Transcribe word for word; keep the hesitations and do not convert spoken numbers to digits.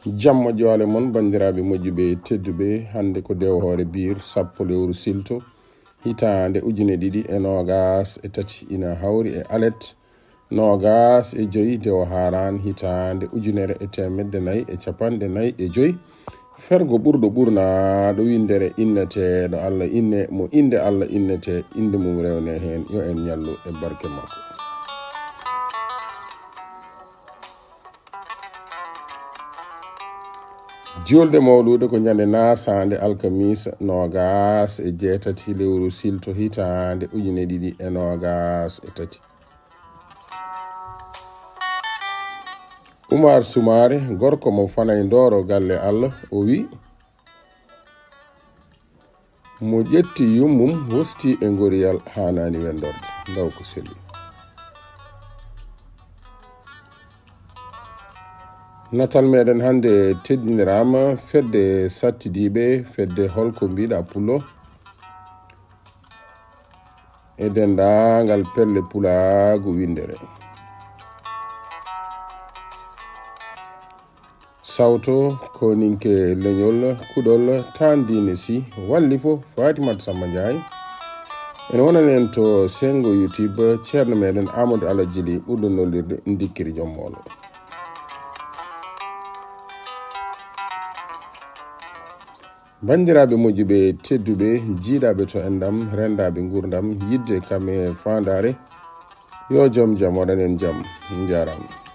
Jamma joale mon, banndiraaɓe moƴƴuɓe tedduɓe. Hannde ko dewo hoore biir sappo lewru silto, hitaande ujune ɗiɗi e noogas e tati, ina hawri e alet noogas e joy dewo haaraan, hitaande ujunere e teemedde nayi e capanɗe nayi e joy. Fergo ɓurɗo ɓurnaaɗo winndere innetee ɗo Allah inne, mo innde Allah innetee, innde mum rewne heen, yo en ñallu e barke makko. Juulde mawluude ko ñande naasaande alkamisa noogas e jeetati lewru silto hitaande ujune ɗiɗi e noogas e tati. Umar Sumaare, gorko mo Fanay Ndooro galle Allah, o wi, mo ƴetti yummum, wosti e ngoriyal, haanaani wenndorde, ndaw ko selli. Natal meɗen hannde teddiniraama fedde sattidiiɓe, fedde Holko Mbiɗa Pullo, e denndaangal pelle pulaagu winndere. Sawto, koninke leñol, kuɗol, taandiine si, wallifo, Fatimata Samba Ndiaye. Ene wonani en to senngo YouTube, ceerno meɗen Amadou Alhaji Ly, ɓurɗo nollirde Ndikkiri Joom Moolo. Banndiraaɓe moƴƴuɓe tedduɓe, jiiɗaaɓe to enɗam, renndaaɓe nguurndam, yiɗde kam e faandaare, yo joom jam waɗan en jam. Njaaraama.